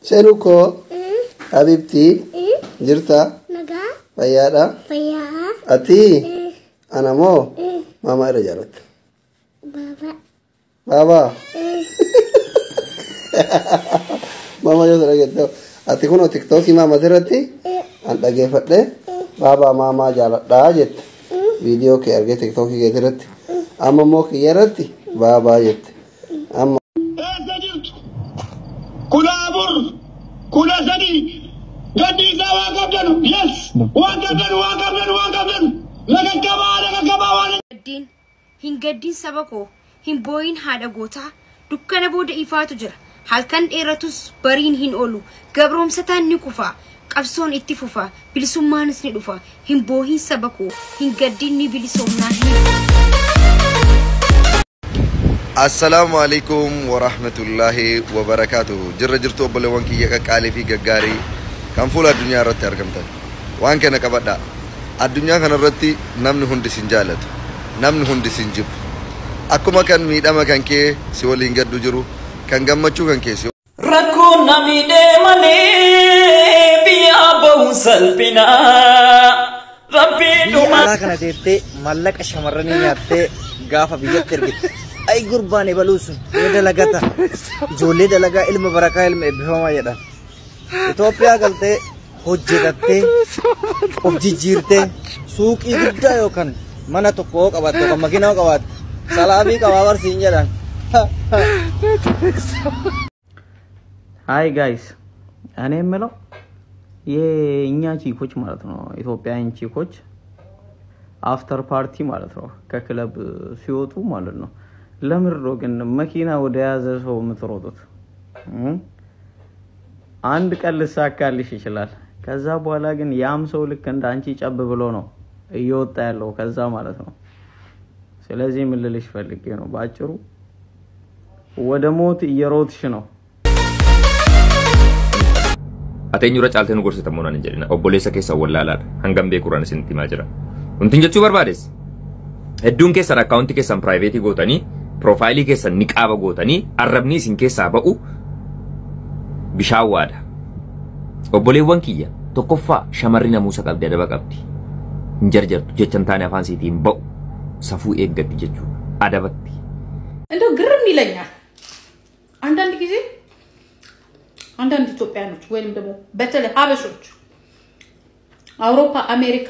Seenuu koo Habibtii jirta? Nagaa. Fayyaadha? Fayyaa. Ati ana moo maamaa irra jaalatta? Baba. Baabaa? Maamaa yoo sana jettu ati kunoo tiktookii maamati irratti an dhageeffadhe baabaa maamaa jaaladhaa jette. Viidiyoo kee argee tiktookii keetii irratti. Amma immoo kiyya irratti baabaa jette. Amma Eessa jirtu? 14, 13, gaddi isaa waan qabdanu, yes, waan qabdanu, waan qabdanu, waan qabdanu, lagaggabaa, lagaggabaa waan Gaddiin hin gaddiin saba koo, hin booyin haadha gootaa, dukkana booda ifaatu jira. Halkan dheeratus bariin hin oolu, gabroomsataan ni kufa, qabsoon itti fufa, bilisummaanis ni dhufa. Hin boohin saba koo, hin gaddiin, ni bilisoomnaa ni Assalaamu alaikum warahmatullaahi wabarakaatuhu. Jirra jirtu obboleewwan kiyya qaqqaalii fi gaggaarii kan fuula addunyaa irratti argamtan. Waan kana qabadhaa. Addunyaa kana irratti namni hundi sin jaalatu. Namni hundi sin jibbu. Akkuma kan miidhama kan kee si waliin gaddu jiru, kan gammachuu kan kee si Rakkoon na miidhee malee biyya bahuun salphina. Rabbii Biyya dhuma. Alaa kana teettee maallaqa shamarranii nyaattee gaafa biyyatti ergite. Ay gurbaan ebaluu sun ni dalagata. Ijoollee dalagaa, ilma barakaa, ilma eebbifamaa jedhan. Itoophiyaa galtee hojjetattee of jijjiirtee suuqii guddaa yookaan mana tokko yoo qabaatte yookaan makiinaa yoo qabaatte salaamii qabaa barsiin jedhan. Hi guys, እኔ የምለው የእኛ ቺኮች ማለት ነው፣ ኢትዮጵያውያን ቺኮች after party ማለት ነው ከክለብ ሲወጡ ማለት ነው፣ ለምንድን ነው ግን መኪና ወደ ያዘ ሰው የምትሮጡት? አንድ ቀን ልሳካልሽ ይችላል። ከዛ በኋላ ግን ያም ሰው ልክ እንደ አንቺ ጨብ ብሎ ነው እየወጣ ያለው ከዛ ማለት ነው። ስለዚህ ምን ልልሽ ፈልጌ ነው፣ በአጭሩ ወደ ሞት እየሮጥሽ ነው። Ati eenyurra caaltee nu gorsita moonaan hin jedhina. Obboleessa keessa wallaalaadha. Hangam beekurraan isinitti himaa jira. Wanti jechuu barbaades, hedduun keessan akkaawuntii keessan private gootanii, profile keessan niqaaba gootanii, arrabni isin keessaa ba'u bishaan waada. Obboleewwan kiyya, tokkoffaa shamarri namuusa qabdi, adaba qabdi. Hin jarjartu, jecha hin taane afaan isiitiin ba'u, safuu eeggatti jechuudha. Adabatti. እንደው ግርም ይለኛል አንዳንድ ጊዜ አንዳንድ ኢትዮጵያኖች ወይንም ደግሞ በተለይ ሀበሾች አውሮፓ፣ አሜሪካ፣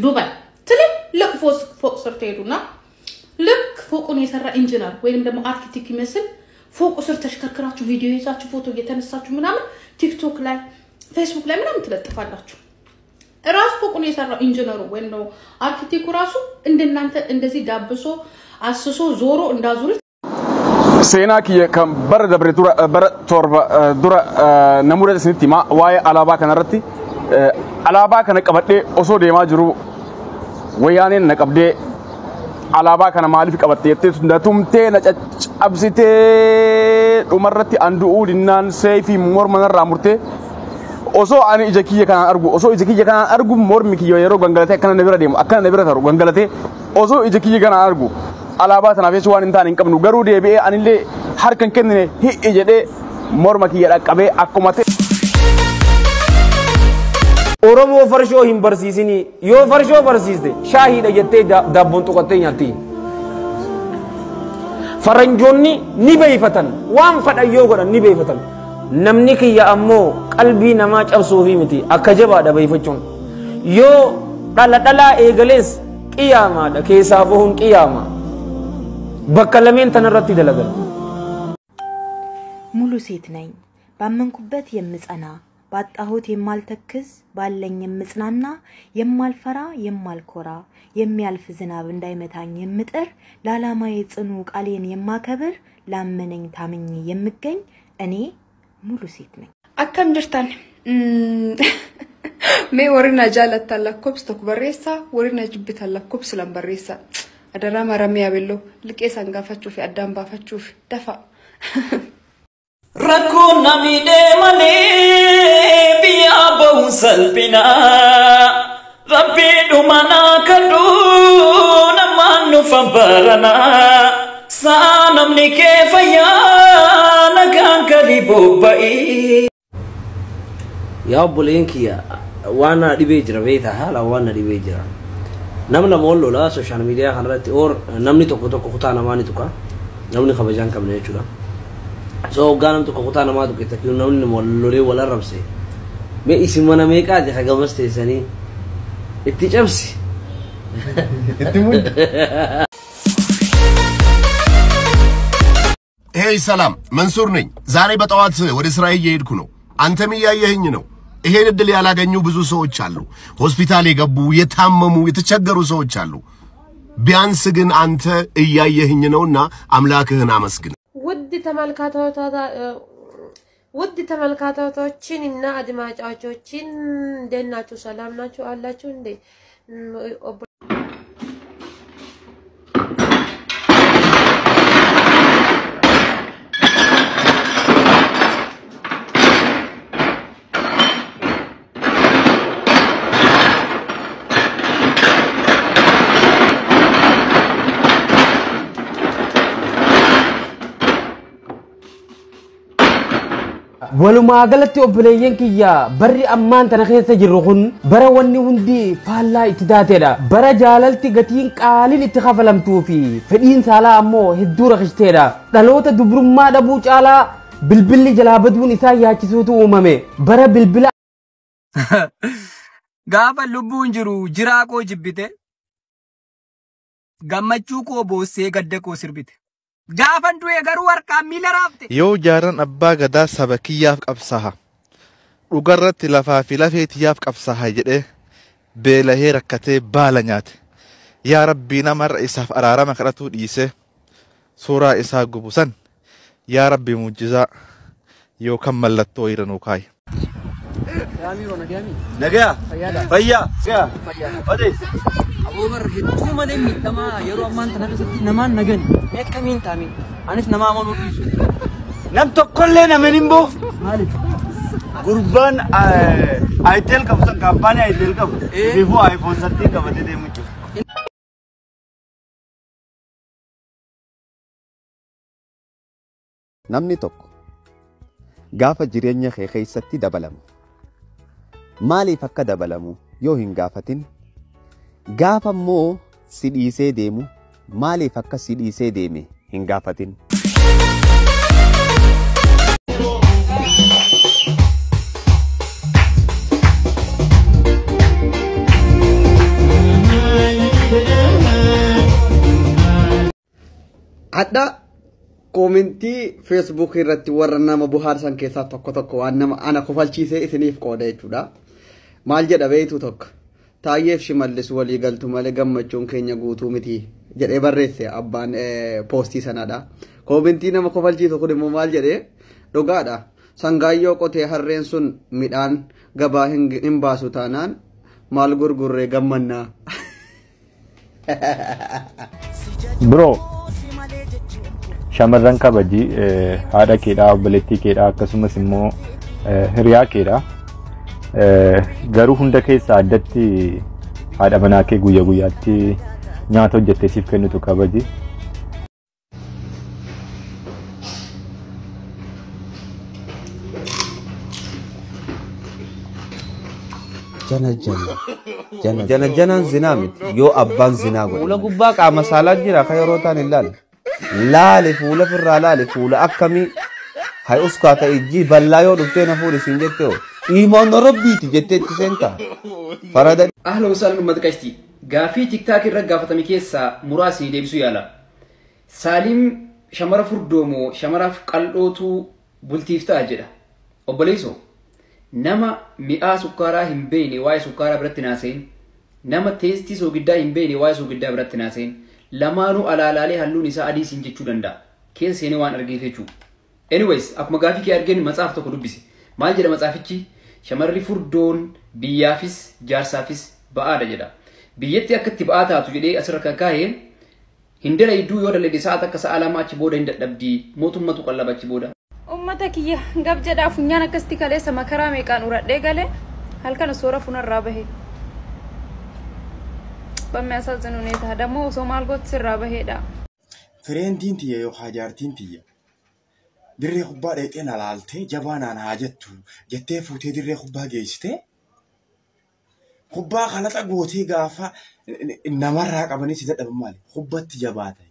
ዱባይ ትልልቅ ፎቅ ስር ትሄዱና ልክ ፎቁን የሰራ ኢንጂነር ወይንም ደግሞ አርኪቴክት ይመስል ፎቁ ስር ተሽከርክራችሁ ቪዲዮ ይዛችሁ ፎቶ እየተነሳችሁ ምናምን ቲክቶክ ላይ፣ ፌስቡክ ላይ ምናምን ትለጥፋላችሁ። ራሱ ፎቁን የሰራው ኢንጂነሩ ወይም ደግሞ አርኪቴክቱ ራሱ እንደናንተ እንደዚህ ዳብሶ አስሶ ዞሮ እንዳዙሪት Seenaa kiyya kan bara dabre dura, bara 7 dura namoota isinitti himaa waa'ee alaabaa kanarratti. Alaabaa kana qabadhee osoo deemaa jiru wayyaaneen na qabdee, alaabaa kana maaliif qabatte jettee na tumtee, na caccabsitee, dhumarratti an du'uu dinnaan seefii morma narraa murtee, osoo ani ija kiyya kanaan argu, osoo ija kiyya kanaan argu, mormi kiyya yeroo gangalatee akkana na bira deemu, akkana na bira taru gangalatee, osoo ija kiyya kanaan argu, alaabaa tanaaf jecha waan hin taane hin qabnu, garuu deebi'ee anillee harka hin kennine, hi'i jedhee morma kiyya dhaqqabee akkuma ta'e. Oromoo farshoo hin barsiisinii, yoo farshoo barsiiste shaahiidha jettee daabboon tuqattee nyaatti. Faranjoonni ni beeyfatan, waan fadhan yoo godhan ni beeyfatan. Namni kiyya ammoo qalbii namaa cabsuufi miti, akka jabaadha beeyfachuun. Yoo dhala dhalaa eegalees qiyaamaadha, keessaa bahuun qiyaama. Bakka lameen tanarratti dalagan. ሙሉ ሴት ነኝ። ባመንኩበት የምጸና፣ ባጣሁት የማልተክዝ፣ ባለኝ የምጽናና፣ የማልፈራ የማልኮራ፣ የሚያልፍ ዝናብ እንዳይመታኝ የምጥር፣ ለዓላማዬ ጽኑ ቃሌን የማከብር፣ ላመነኝ ታምኜ የምገኝ እኔ ሙሉ ሴት ነኝ። Akkam jirtan? Mee warri na jaalattan lakkoofsa 1 barreessaa, warri na jibbitan lakkoofsa 2 barreessaa. Adaraa maramee abelloo liqee isaan gaafachuu fi addaan baafachuuf dafa. Rakkoon na miidhee malee biyya bahuun salphina. Rabbii dhuma naa kadhu namaan nufan barana. Sa'a namni kee fayyaa nagaan galii bobba'ii. Yaa obboleen kiyya, waan na dhibee jira beektaa, haala waan na dhibee jira. Nam lama wal lolaa social media kanarratti or namni tokko tokko kutaa namaa ni tuqa. Namni kabajaa hin qabne jechuudha. So hoggaa namni tokko kutaa namaa tuqe takkiin namni wal lolee wal arrabse. Mee isin mana meeqaati hagamas teessanii itti cabsi. Itti mudda. Hey ሰላም፣ መንሱር ነኝ። ዛሬ በጠዋት ወደ ስራዬ እየሄድኩ ነው። አንተም እያየኸኝ ነው። ይሄን እድል ያላገኙ ብዙ ሰዎች አሉ። ሆስፒታል የገቡ፣ የታመሙ፣ የተቸገሩ ሰዎች አሉ። ቢያንስ ግን አንተ እያየኸኝ ነውና አምላክህን አመስግን። ውድ ተመልካቾችን እና አድማጮችን እንዴት ናችሁ? ሰላም ናችሁ አላችሁ እንዴ? Walumaa galatti obboleeyyan kiyya, barri ammaan tana keessa jirru kun bara wanni hundi faallaa itti taateedha. Bara jaalalti gatiin qaaliin itti kafalamtuu fi fedhiin saalaa ammoo hedduu rakkisteedha. Dhaloota dubrummaa dhabuu caalaa bilbilli jalaa baduun isaa yaachisuutu uumame. Bara bilbila Gaafa lubbuun jiru jiraa koo jibbite, gammachuu koo boossee gadda koo sirbite. Gaafan du'e garuu harkaan miila raafte. Yoo jaaran abbaa gadaa saba kiyyaaf qabsaha, dhugarratti lafaa fi lafee tiyyaaf qabsaha jedhee beelahee rakkatee baala nyaate. Yaa Rabbii, namarra isaaf araarama kadhatuu dhiisee suuraa isaa gubu san, yaa Rabbii, muujjizaa yookaan mallattoo irra nuu kaayi. Nagaya. Fayyaa. Fayyaa. Aboobar hedduu malee miidhamaa yeroo ammaan tana keessatti namaan nagani. Mee akkamiin taa'ame? Anis nama amanuu dhiisu. Nam tokkollee nama hin boo. Maaliif? Gurbaan Itel qabu san, kaampaanii Itel qabu. Bifuu iPhone 13 qabatee deemu jiru. Namni tokko gaafa jireenya kee keessatti dabalamu, maaliif akka dabalamu yoo hin gaafatin, gaafa immoo si dhiisee deemu maaliif akka si dhiisee deeme hin gaafatin. Hadha koomentii Feesbuuk irratti warra nama bohaarsan keessaa tokko tokko waan nama ana kofalchiisee isiniif qooda jechuudha. Maal jedha beektu? Tokko "Taayyeef Shimallis walii galtu malee gammachuun keenya guutuu miti" jedhee barreesse abbaan poostii sanadha. Koomentii nama kofalchiisu kun immoo maal jedhee? "Dhugaadha. Sangaayyoo qotee harreen sun midhaan gabaa hin baasu taanaan maal gurgurree gammannaa?" Bro, shamarran kabaji, haadha keedhaa, obboleettii keedhaa, akkasumas immoo hiriyaa keedhaa. Garuu hunda keessaa addatti haadha manaa kee guyyaa guyyaatti nyaata hojjettee siif kennitu kabaji. Jana jana. Jana jana janaan zinaa miti yoo abbaan zinaa godhe. Fuula gubbaa qaama saalaa jira kan yeroo ta'an hin laalle. Laale, fuula firraa laale, fuula akkamii hay uskaa ta'e ijji bal'aa yoo dhuftee na fuudhi siin jette hoo. Imaana rabbiiti jettee itti seentaa. Farada. Ahlan wasahlan uummata qashtii. Gaaffii TikTok irra gaafatame keessaa muraasni deebisuu yaala. Saalim shamara furdoomoo shamaraaf qal'ootu bultiif ta'a jedha. Obboleessoo, nama mi'aa sukkaaraa hin beekne waa'ee sukkaaraa biratti naaseen, nama teestii soogiddaa hin beekne waa'ee soogiddaa biratti naaseen, lamaanuu alaalaalee halluun isaa adii siin jechuu danda'a. Keessa seenee waan argeef jechuudha. Anyways, akkuma gaafii kee argeen matsaaf tokko dubbise. Maal jedha matsaafichi? Shamarri furdoon biyyaafis jaarsaafis ba'aadha jedha. Biyyatti akka itti ba'aa taatu jedhee asirra kan kaa'e, hin dalayduu, yoo dalagde sa'a takka sa'a 2 achi booda hin dadhabdi, mootummatu qallaba achi booda. Uummata kiyya, gab jedhaa, funyaan akkasitti kaleessa makaraa meeqaan uradhee galee halkan osoo rafuun irraa bahe. በሚያሳዝን ሁኔታ ደግሞ osoo maal gootu sirraa baheedha. Fireentiin tiyya yookaan jaartiin tiyya Dirree kubbaa dheexee na laaltee jabaa naan haa jettu jettee fuutee dirree kubbaa geessitee kubbaa kalaxa gootee gaafa namarraa qabanii si dadhaban maali? Kubbatti jabaata.